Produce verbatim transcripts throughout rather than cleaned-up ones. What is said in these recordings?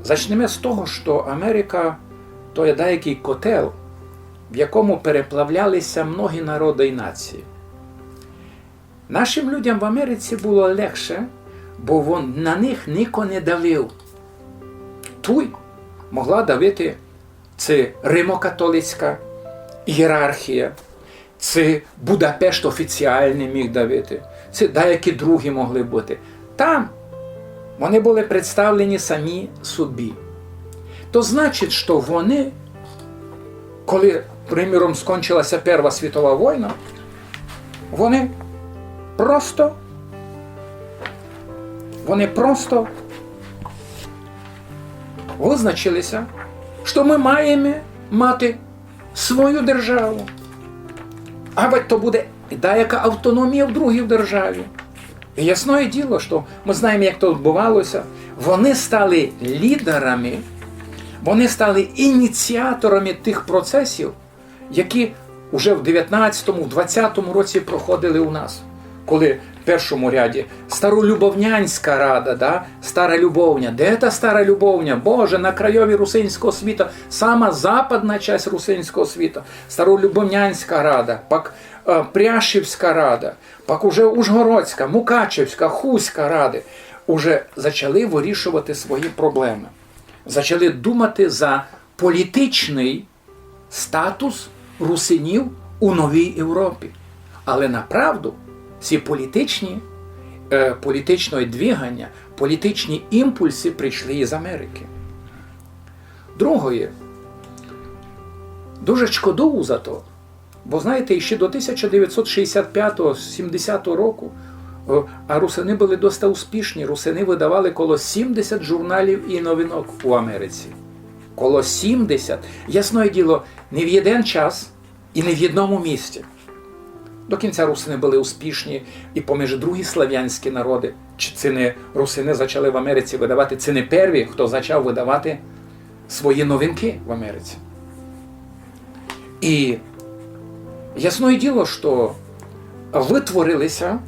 Зачнеме з того, што Америка то є даякый котел, в якому переплавляли ся многі народы і нації. Нашым людям в Америці было легше, бо вон, на них нико не давив. Туй могла давити ци римокатолицька ієрархія, ци Будапешт офіціалный міг давити, ци даякі другі могли быти. Там вони были представлені самі собі. То значить, што вони, коли, приміром, скончила ся Перша світова война, вони просто, вони просто визначили ся, што мы маєме мати свою державу. А вадь то буде даяка автономія в другій державі. І ясноє діло, што мы знаєме, як то відбувало ся. Вони стали лідерами, вони стали ініціаторами тых процесів, які уже в девятнадцятому, в двадцятому році проходили у нас. Коли в першому ряді Старолюбовнянська рада, да? Стара Любовня. Де та Стара Любовня? Боже, на крайові русинського світа, сама западна часть русинського світа. Старолюбовнянська рада, пак, е, Пряшівська рада, пак уже Ужгородська, Мукачевська, Хустська рады уже зачали вирішовати свої проблемы. Зачали думати за політичный статус русинів у новій Європі. Але направду ці політичні, е, політичне двиганя, політичні імпульсы прийшли із Америкы. Другоє, дуже шкодую за то, бо, знаєте, іщи до тисяча девятсот шістдесят пятого, сімдесятого року, е, а русины были доста успішні, русины выдавали коло сімдесят журналів і новинок у Америці. Коло сімдесят. Ясноє діло, не в єден час і не в єдному місці. До кінця русины были успішні і поміж другі славянські народы. Чи ци не русины зачали в Америці выдавати, ци не перві, хто зачав выдавати свої новинкы в Америці. І ясноє діло, што вытворили ся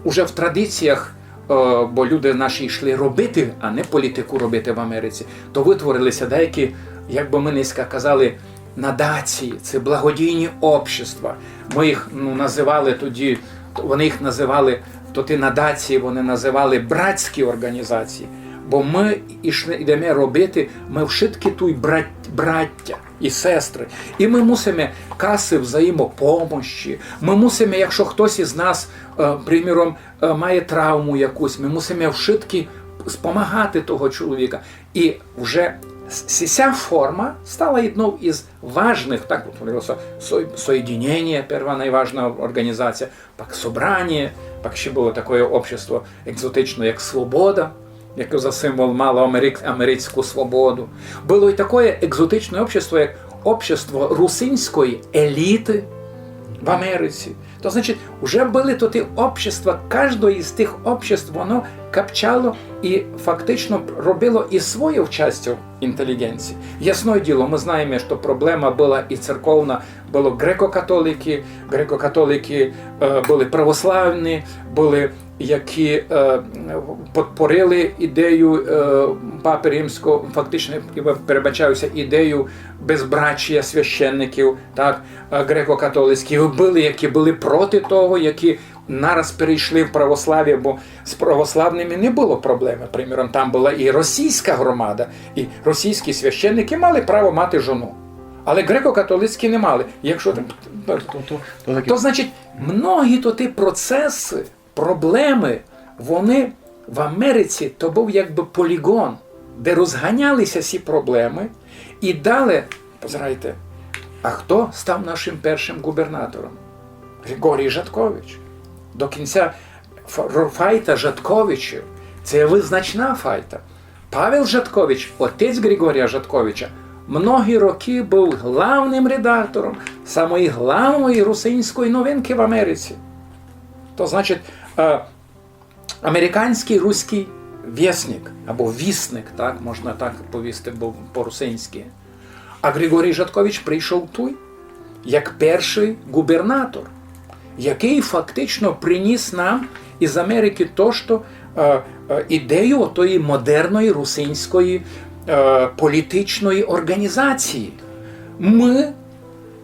уже в традиціях, е, бо люди наші йшли робити, а не політику робити в Америці, то вытворили ся даякі, як бы мы нынька казали, надації, ци благодійні общества. Мы їх, ну, называли тоді, вони їх называли, то ті надації вони называли братські орґанізації. Бо мы йшли, йдеме робити, мы вшыткі туй брат-, браття і сестры. І мы мусиме касы взаємопомощі, мы мусиме, якщо хтось із нас, е, приміром, е, має травму якусь, мы мусиме вшыткі спомагати того чоловіка. І вже с-, ся форма стала єднов із важных, так утворило ся со-, Соєдинєнє, перша найважна орґанізація, пак Собраніє, пак іщи было такоє общество екзотичне, як Свобода, яке за символ мало америк-, америцьку свободу. Было і такоє екзотичне общество, як общество русинської еліты в Америці. То значить, уже были то ті общества, каждоє із тых обществ, воно капчало і фактично робило і свою часть інтеліґенції. Ясноє діло, мы знаєме, што проблема была і церковна, было греко-католикы, греко-католикы, е, были православні, были, які, е, подпорили ідею, е, папы Римського, фактично, перебачаю ся, ідею безбрачія священників, так, е, греко-католицькі, были, які были проти того, які нараз перейшли в православіє, бо з православными не было проблемы. Приміром, там была і російська громада, і російські священникы мали право мати жону. Але греко-католицькі не мали. Якщо то, то, то, то таке. То значить, многі то ті процесы, проблемы, вони в Америці, то быв якбы поліґон, де розганяли ся сі проблемы і далі, позирайте, а хто став нашым першым ґубернатором? Григорій Жаткович. До кінця ф-, ро-, файта Жатковичів, це є визначна файта. Павел Жаткович, отець Григорія Жатковича, многі рокы быв главным редактором самої главної русинської новинкы в Америці. То значить, е, американськый руськый вєснік, або вісник, так, можна так повісти, бо по-русинськы. А Григорій Жаткович прийшов туй як першый ґубернатор, якый фактично приніс нам із Америкы то, што, е, е, ідею отої модерної русинської, е, політичної організації. Мы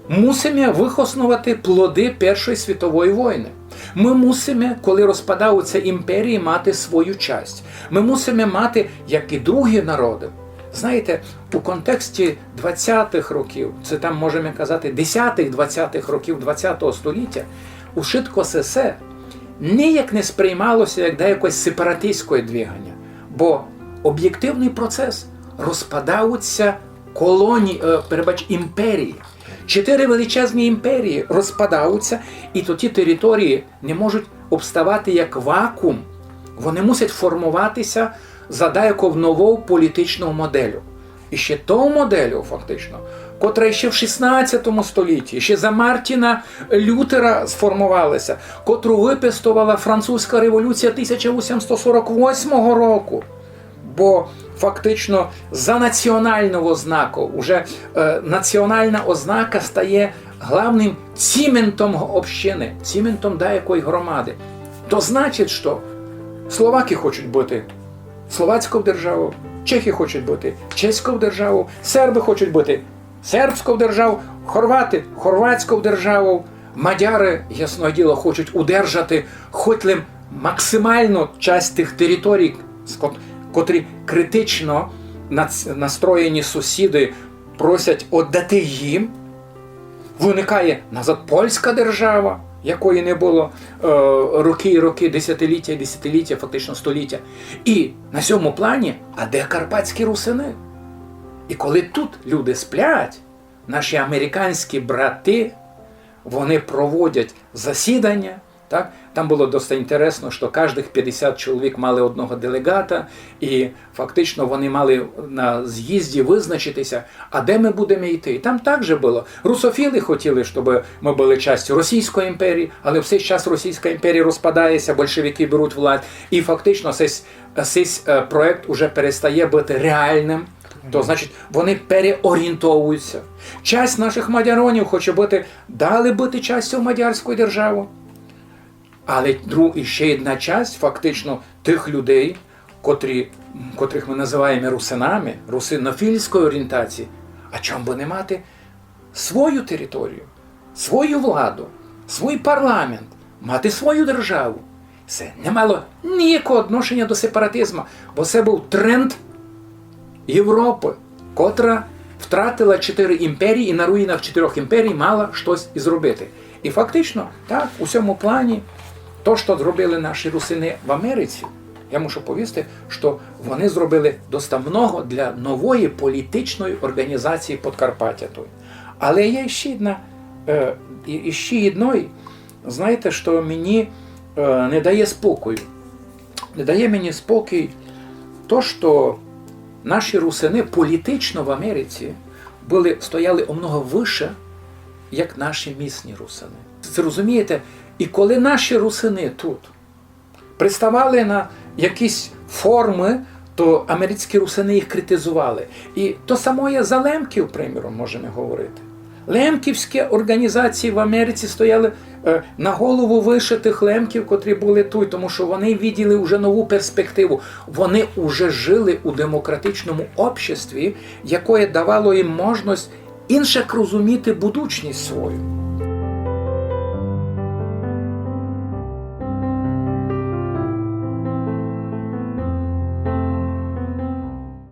мусиме выхосновати плоды Першої світової войны. Мы мусиме, коли розпадаються імперії, мати свою часть. Мы мусиме мати, як і другі народы. Знаєте, у контексті двадцятых років, це там можеме казати десятых, двадцятых років двадцятого століття, ушытко сесе ніяк не сприймалося як деякоє сепаратистськоє двиганя, бо обєктивный процес: розпадаються колонії, е, перебач, імперії. Чотири величезні імперії розпадаються, і то ті території не можуть обставати як вакуум. Вони мусять формоватися за даяку нову політичну моделю. І ще ту моделю, фактично, котра ще в шістнадцятому столітті, ще за Мартіна Лютера сформувалася, котру выпестовала французька революція тисяча вісімсот сорок восьмого року. Бо фактично за національного знаку, уже, е, національна ознака стає главным ціментом общины, ціментом даякої громады. То значить, што словакы хочуть быти словацьков державов, чехы хочуть быти чеськов державов, сербы хочуть быти сербськов державов, хорваты хорватськов державов, мадяры, ясне діло, хочуть удержати хоть лем максималну часть тых територій, з кот-, котрі критично нац-, настроєні сусіды просять оддати їм. Выникає назад польська держава, якої не было, е, рокы і рокы, десятиліття і десятиліття, фактично століття. І на сьому плані, а де карпатські русины? І коли тут люди сплять, наші американські браты, вони проводять засіданя, так? Там было доста інтересно, што каждых пятдесят чоловік мали одного делеґата, і фактично вони мали на з'їзді визначитися, а де мы будеме йти. І там так же было. Русофілы хотіли, щоб мы были частю Російської імперії, але в сей час Російська імперія розпадається, большевикы беруть власть, і фактично сей, сей, е, проєкт уже перестає быти реалным. То значить, вони переорієнтовуються. Часть нашых мадяронів хоче быти, далі быти частю мадярської державы. Але дру-, і ще одна часть, фактично, тых людей, котрі, котрых мы называєме русинами, русинофільської орієнтації, а чом бы не мати свою територію, свою владу, свій парламент, мати свою державу? Се не мало ніякого одношеня до сепаратизму, бо се быв тренд Європы, котра втратила чотири імперії і на руїнах чотирьох імперій мала штось і зробити. І фактично, так, у сьому плані, то, што зробили наші русины в Америці, я мушу повісти, што вони зробили доста много для нової політичної організації Подкарпатя той. Але є ще одна, е, і, і ще одной, знаєте, што мені, е, не дає спокою. Не дає мені спокій то, што наші русины політично в Америці были, стояли о много выше, як наші місні русины. Зрозумієте, і коли наші русины тут приставали на якісь формы, то америцькі русины їх критизували. І то самоє за лемків, приміром, можеме говорити. Лемківські організації в Америці стояли, е, на голову выше тых лемків, котрі были тут, тому што вони виділи уже нову перспективу. Вони уже жили у демократичному обществі, якоє давало їм можность іншак розуміти будучность свою.